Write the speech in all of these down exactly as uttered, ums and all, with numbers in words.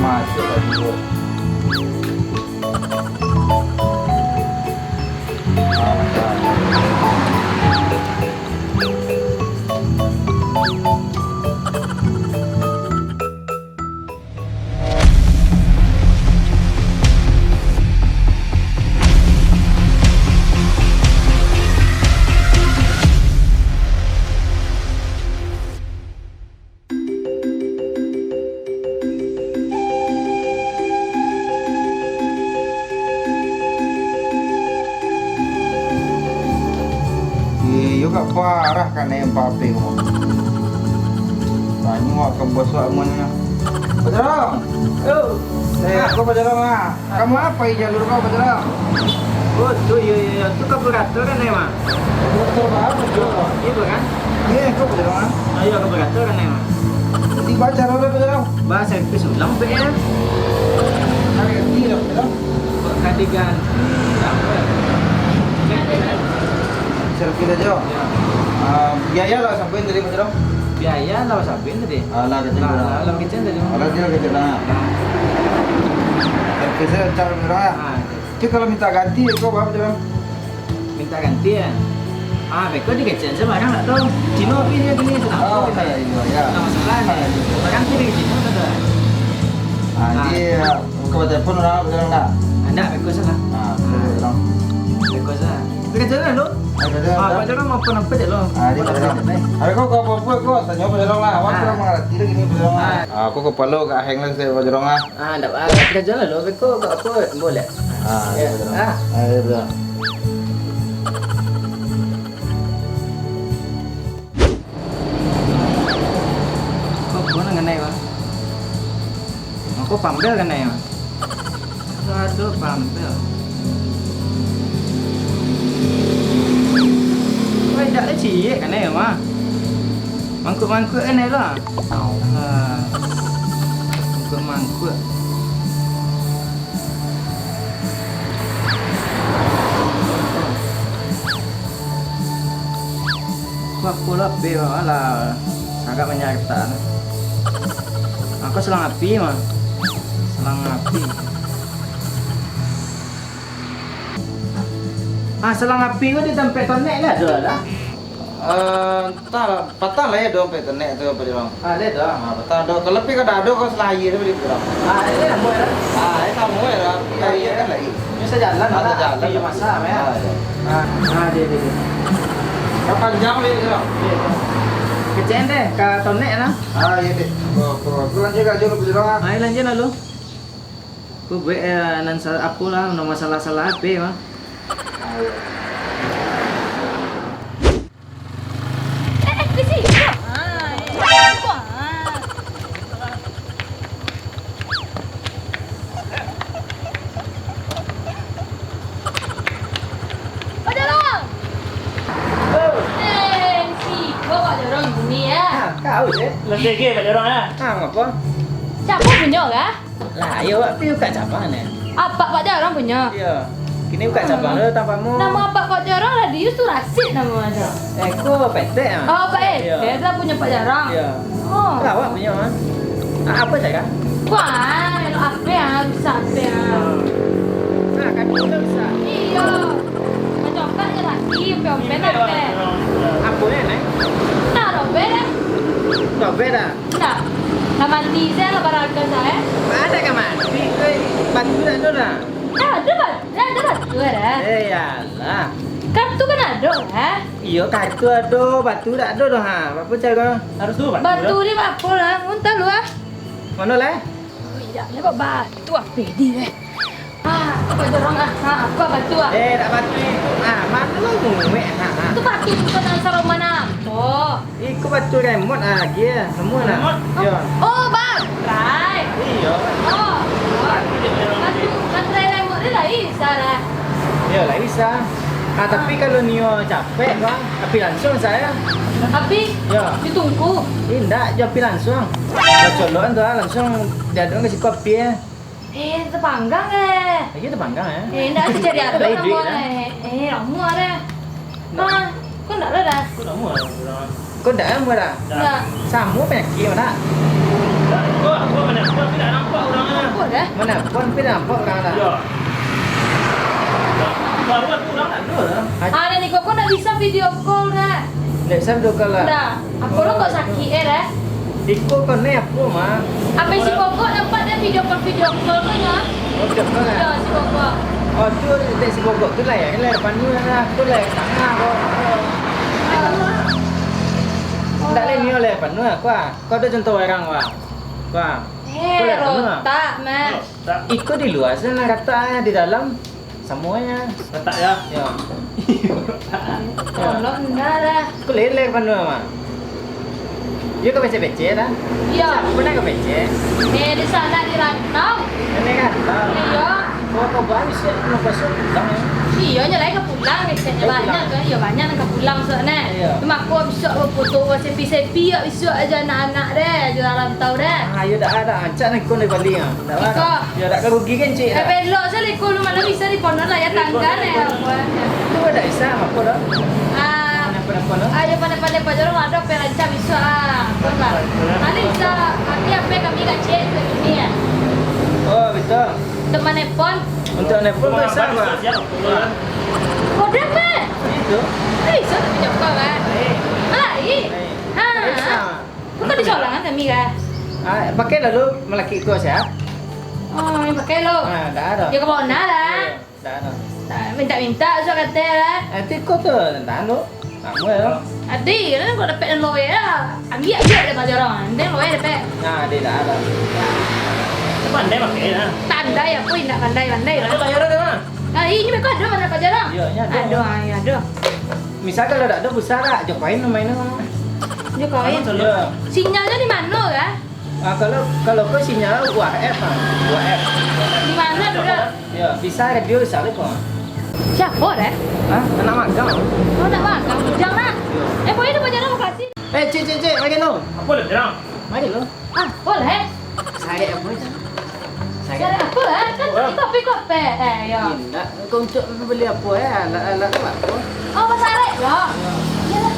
Macet lagi, bro. Iyo, gak parah kanai Pak Apik ko. Tanyo awak ka bos awak mah nyo. Pajarong! Yo. Eh, ko Pajarong ah. Ka ma pai jalur ko, Pajarong? Oh, tu, iyo, iyo, iyo. Tu karburator kan, Mak? Karburator apo, Jo? Iyo, kan? Iyo, ko, Pajarong, ah. Ah, iyo, karburator kan, Mak? Di ma caro, Pajarong? Ba servis ulang, Pak, yo. Ka ganti lah, Pajarong. Ka diganti, apo? Servis ajo. Yo. Ah, biaya lah sampai tadi, Pajarong? Biaya lah sampai tadi. Alah, kecil lah. Alah, kecil tadi. Alah, kecil lah. Servisnyo caro, Pajarong, ah. Ah, Tapi kalau minta ganti, ko baa, Pajarong? Minta ganti, yo? Ah, beko di kecek se, barang ndak tahu. Cino tapi nyo kini, sanang. Oh, iyo, iyo. Ndak masalah, yo. Barang tu di Cino tu, tu. Ah, jadi, ko batelepon urang, Pajarong, ndak? Ah, ndak, beko se lah. Ah, beko se lah. Beko se lah. Beko se lah, lo. Ah, Pajarong mau pun nampak je, lo. Ah, di Pajarong. Ado ko, ko apo-apo, ko tanyo Pajarong lah. Awak kurang mangarati lah kini, Pajarong lah. Ah, ko kapalo agak hang lah, Pajarong lah. Ah, ndak ba-, karajo lah lo, beko, kok apo, boleh. Ah, iyo, Pajarong. Ah. Ah, iyo, Pajarong. Kok apo nan kanai, Bang? Mako pambel kanai, Bang? Aduh, pambel. Woi, dak ciek kanai, Bang. Mangkuak-mangkuak kan, Nai, lah? Alah. Mangkuak-mangkuak. Ko apo lah, Beb, alah. Agak manyarita. Ko selang api, mah. Selang api. Ah, selang api ko di tampek tonek lah, ado lah. Eh, antah, patang lai ado dompet tonek tu, Pajarong. Ah, lai ado. Ah, patang ado. Kalau pi kada ado, ko selang aia tu bali, Pajarong. Ah, iyo, samo lah. Ah, iyo, samo lah. Iyo, iyo, kan lai. Iyo sajalan lah, sajalan api lah. Masak, yo. Ah, iyo. Ah, ah, deh, deh, deh. Ka panjang bali, Pajarong. Iyo. Kecek deh, ka tonek lah. Ah, iyo, deh. Ko, ko, ko lanjuik karajo dulu, Pajarong, ah. Ah, iyo, lanjuik lah lu. Ko buek, eh, nan sa-, apo lah, nan masalah-salah apo, mah. Ah, iyo. Eh, eh, di siko. Ah, eh, siko, ah. Pak Jorong! Eh, di siko Pak Jorong kini, yo. Ah, kau, eh? Lah, siko Pak Jorong, yo. Ah, ngapo? Sia punyo, kah? Lah, iyo, awak pai bukak cabang, neh. Apak Pak Jorong punyo? Iyo. Kini bukak cabang lo, tampamu. Namo apak Pak Jorong, Radius tu Rasid namo tu. Eh, ko Petek, ah. Oh, Pak, eh. Iyo. Petek punyo Pak Jorong. Iyo. Oh. Lah, awak punyo, ah. Ah, apo cak, ah? Wah, apo, ah? Rusak apo, ah? Ah, kaki tu rusak. Iyo. Macam apo nyo lagi, ompe-ompe nak, Petek. Apo nyo, neh? Nah, robek, eh. Robek dah? Indak. Lah mandi se lah baraga sae. Ma ado ka mandi, koi. Batu dak ado dah. Ado ba-, ado batu ado. Eh, iyolah. Kartu kan ado, ha? Iyo, kartu ado, batu dak ado doh, ha. Apo caro? Harus tu batu. Batu dah. Di apo lah? Muntah lu, ah. Mano lah? Oh, iyo, lah kok batu apo di, eh? Ah, apo jorong, ah? Ah, apo batu, ah? Eh, dak batu itu. Ah, mano lah muek, ha, ha. Itu batu bukan nan saroman apo. Iko batu remote ah, lagi ah. Nemu nah. Remote? Yo. Oh, baterai. Iyo. Oh. Batu, baterai remote ni lah bisa lah. Yo, lah bisa. Ah, tapi kalau nio capek, Bang, api langsuang sayo. Api? Yo. Ditungku? Indak, jo api langsuang. Bacolokan tu ah, langsuang diadokan ka siko api eh. Eh, tapanggang eh. Lagi tapanggang eh. Eh, indak, cari atur. Lai duit lah. Eh, eh, lamo dah. Nah, kau ndak lah dah. Kau ndak murah, murah. Kau ndak murah? Ndak. Samo panyakik, ndak? Ndak, kau, kau banyak, kau tidak nampak orang. Dah. Mana? Pon pi nampak urang dah. Iyo. Baru aku urang ado dah. Ah, nan iko ko ndak bisa video call dah. Ndak bisa video call lah. Ndak. Apo lo kok sakik eh dah? Iko ko ne apo, Ma? Apo si Koko nampak dah video call, video call ko nyo? Oh, video call lah. Iyo, si Koko. Oh, tu dek si Koko tu lah ya, lah panu lah. Tu lah tangah ko. Ndak lah nio lah panu lah, ko ah. Ko ado contoh urang, wah. Wah. Eh, rotak, Mat. Iko di lua se nan ratak, di dalam samuanyo. Ratak, yo? Yo. Tolong ndak lah. Ko lele panu, Mak. Yo ka becek-becek dah. Iyo. Pernah ka becek? Eh, di sanak di rantau. Di rantau. Iyo. Kalau kau baru siap, kena pasang pulang ya. Iyo, nyo lai ka pulang, biasonyo banyak kan. Iyo, banyak nan ka pulang bisuak neh. Iyo. Cuma aku bisuak bafoto, basepi-sepi yo bisuak jo anak-anak deh, jo rantau deh. Ah, iyo dah, dah. Rancak neh ko di Bali ah. Iko. Yo, dak ka rugi kan, Cik? Eh, belok sajo iko, lu malah bisa di pondok lah ya, tangga neh. Tu dak bisa, apo dah? Ah, ayo pandai-pandai Pak Jorong, ado perancang bisuak ah. Paling bisa, tapi apo kami ka cek tu ini ya. Oh, betul. Untuk manepon. Untuk manepon tu bisa, Pak. Kodam, Pak. Itu. Bisa tapi jauah kan? Baik. Baik. Ha. Bisa. Bukan di Solangan kami kah? Ah, pakai lalu malaki ko siap? Oh, yang pakai lo. Ah, dah ada. Ya, ke mana lah? Dah ada. Minta-minta surat kata lah. Eh, tiko tu, tentang tu. Lama ya. Adi, kan kau dapat loe ya. Ambil, ambil ada Pak Jorong. Nanti loe dapat. Nah, dia dah ada. Pandai pakai lah. Tandai aku indak pandai-pandai lah. Ada bayaran dah, Bang? Ah, ini mereka ada mana Pak Jorong? Iya, ini ada. Ada, ah, iya, ada. Misal kalau dak ado pulsa dak, jokoin main tu. Jokoin. Apa tu? Iya. Sinyalnya di mana kah? Ah, kalau, kalau ko sinyal U H F ah. U H F. Di mana tu dah? Ya, bisa radio bisa lah ko. Siapa deh? Hah? Anak magang. Oh, anak magang. Bujang lah. Iya. Eh, boleh tu pajaran lokasi. Eh, cik, cik, cik, mari lu. Apa lah, Bujang? Mari lu. Ah, boleh. Sarek apa je? Sarek apa lah? Kan beli kopi-kopi. Eh, ya. Indak, kau untuk beli apa ya? Alat-alat tu apa? Oh, sarek ya. Iyalah.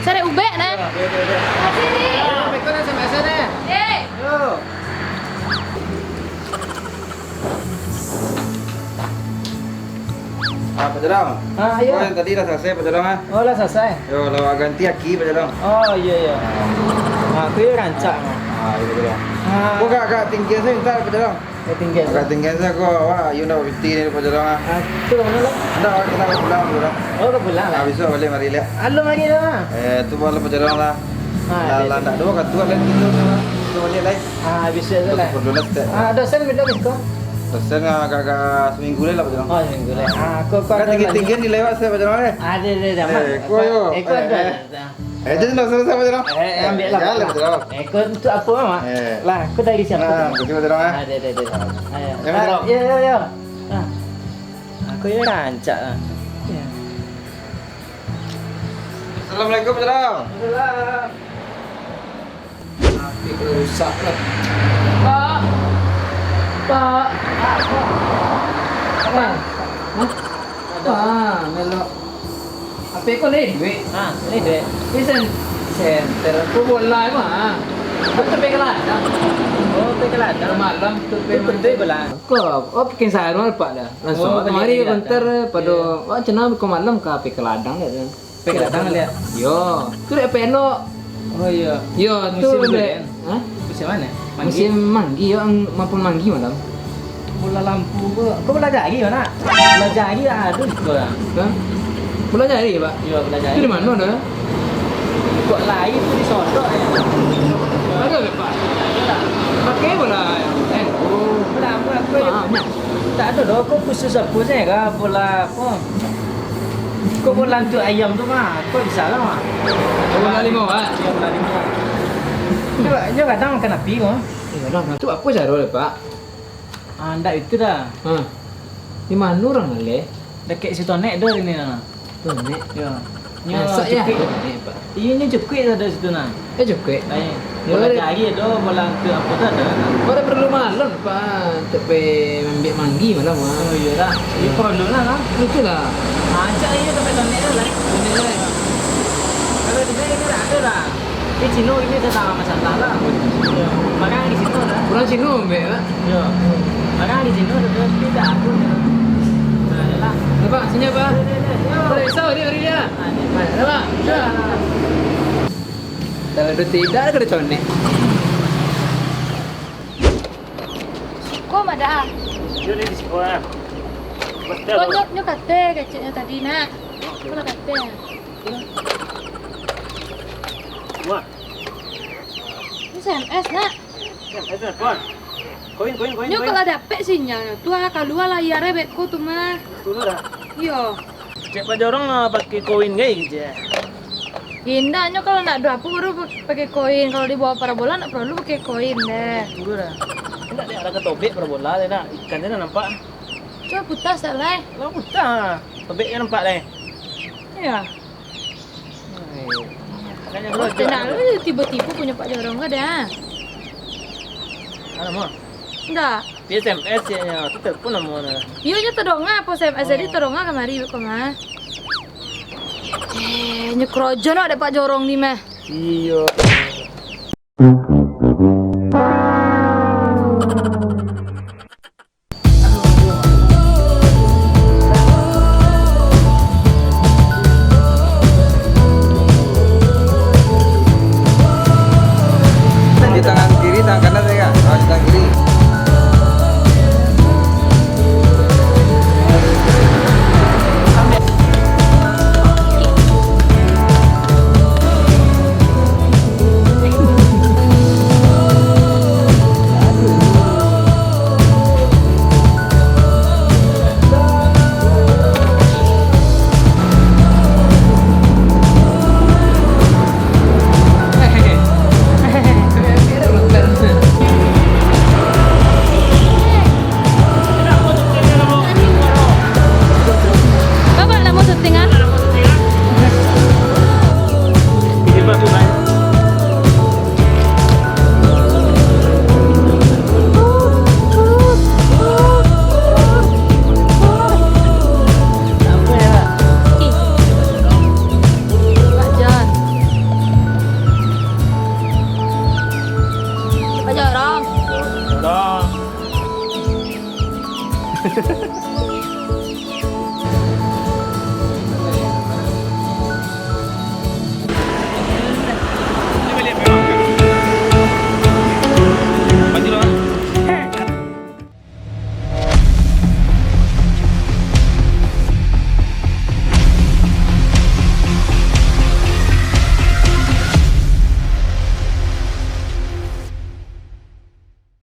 Sarek ubek nah. Makasih ni. Assalamualaikum, sama-sama. Eh. Yo. Ah, Pak Jorong. Ah, iyo. Oh, yang tadi lah salasai, Pak Jorong, ah. Oh, lah salasai. Yo, lah ganti aki, Pak Jorong. Oh, iyo, iyo. Ah, tu yo rancak. Ah, iyo, Pak Jorong. Ah. Ko agak, agak tinggi se minta, Pak Jorong. Agak tinggi se. Agak tinggi se ko, wah, iyo ndak piti ni, Pak Jorong, ah. Ah, tu ka mano lah? Ndak, awak ka pulang dulu lah. Oh, ka pulang lah. Ah, bisuak baliak mari lah. Alo, mari lah. Eh, tu baru Pak Jorong lah. Ah, lah, iyo, lah, iyo. Ndak ado wakatu lah, gitu lah. Bisuak baliak lah. Ah, bisuak tu lah. Betul, betul, betul. Ah, dosen bila bisuak? Dosen agak-agak seminggu lai lah, Pak Jorong. Oh, seminggu lai. Ah, ko, ko kan ado tinggi-tinggi lagi. Dilewat se, Pak Jorong, eh. Ado, ado, ado, aman. Eh, ko yo. Eh, ko ado. Eh, eh. Eh, jadi dosen se, Pak Jorong. Eh, eh, ambiak lah. Eh, ya lah, Pak Jorong. Eh, ko untuak apo, Mak? Eh. Lah, ko dari siapo? Nah, makasih, Pak Jorong, ah. Ado, ado, ado. Ayo. Ya, Pak Jorong. Ah, yo, yo, yo. Ah. Aku yo rancak ah. Yo. Assalamualaikum, Pak Jorong. Waalaikumsalam. H P ko rusak lah. Pak. Pak. Apa? Hah? Ah, melok. H P ko lai duit. Ah, lai duit. Ini sen-, senter. Ko bola ko, ah. Ko tu pai ka ladang. Oh, pai ka ladang. Malam tu pai main. Betul bola. Ko, oh, bikin sarung, Pak, dah. Langsuang kamari ka konter, pado, wah, cenah ko malam ka pai ka ladang dah. Pai ka ladang liak. Yo, tu dek pelok. Oh, iyo. Yo, tu dek. Hah? Musim mano? Musim manggi, yo, ang-, mampu manggi malam. Bola lampu ko, ko bola jari mano? Bola jari ado di sikola. Hah? Bola jari, Pak? Iyo, bola jari. Tu di mano dah? Kok lai tu di sodok, eh. Ado, Pak? Pakai bola, eh. Oh. Bola apo, apo, yo? Ah, nyo. Tak ado doh, ko khusus apo se ka bola apo? Ko bola untuak ayam tu mah, ko bisa lah mah. Bola limau, ah? Iyo, bola limau. Nyo, nyo kadang makan api ko. Eh, kadang, tu apo caro, Pak? Ah, ndak itu dah. Ha. Di mano urang lai? Dakek si Tonek dah ini nah. Tonek? Yo. Nyo cukuik. Tonek, Pak. Iyo, nyo cukuik dah dari situ nah. Eh, cukuik. Lain. Yo, bola jari ado, bola tu apo tu ado. Pada perlu malam, Pak, untuak pai maambiak manggi malam, ah. Oh, iyo dah. Iyo, perlu lah, lah. Itulah. Rancak iyo sampai Tonek dah lah. Tonek dah. Kalau di siko ado dah. Di Cino ini tentang masalah lah. Makan di Cino lah. Urang Cino, Mbak, lah. Yo. Makan di Cino, tapi tidak aku. Nah, lah. Apa? Sini apa? Yo, yo, yo. Boleh, so, dia, dia. Ah, ni. Nah, apa? Sudah. Kalau udah tidak, ada kena conek. Ko mada? Yo, ni di siko lah. Betul. Ko nyo, nyo kate keceknyo tadi, nak. Ko lah kate. Wah. Ni S M S, nak. S M S apa? Koin, koin, koin, Nyo koin. Kalau dapek sinyalnyo tu, ah, kalua layar e beko tu mah. Tu lah. Iyo. Cek Pak Jorong, ah, pakai koin gai kecek. Indak, nyo kalau nak ado apo baru pakai koin. Kalau di bawah parabola nak paralu pakai koin deh. Tu lah. Indak dek, ada katobek parabola deh, nak. Ikan deh nak nampak. Cubo puta sak lai. Lah puta. Tobek kan nampak deh. Iyo. Makanya Oh, bro, tenang ada. Lu tibo-tibo punyo Pak Jorong ko dah. Alamak. Ndak. Di S M S ya, tu telepon nama dah. Iyo, nyo tadonga apo S M S jadi tadonga kamari ko mah. Eh, nyo korojo nak dek Pak Jorong ni mah. Iyo.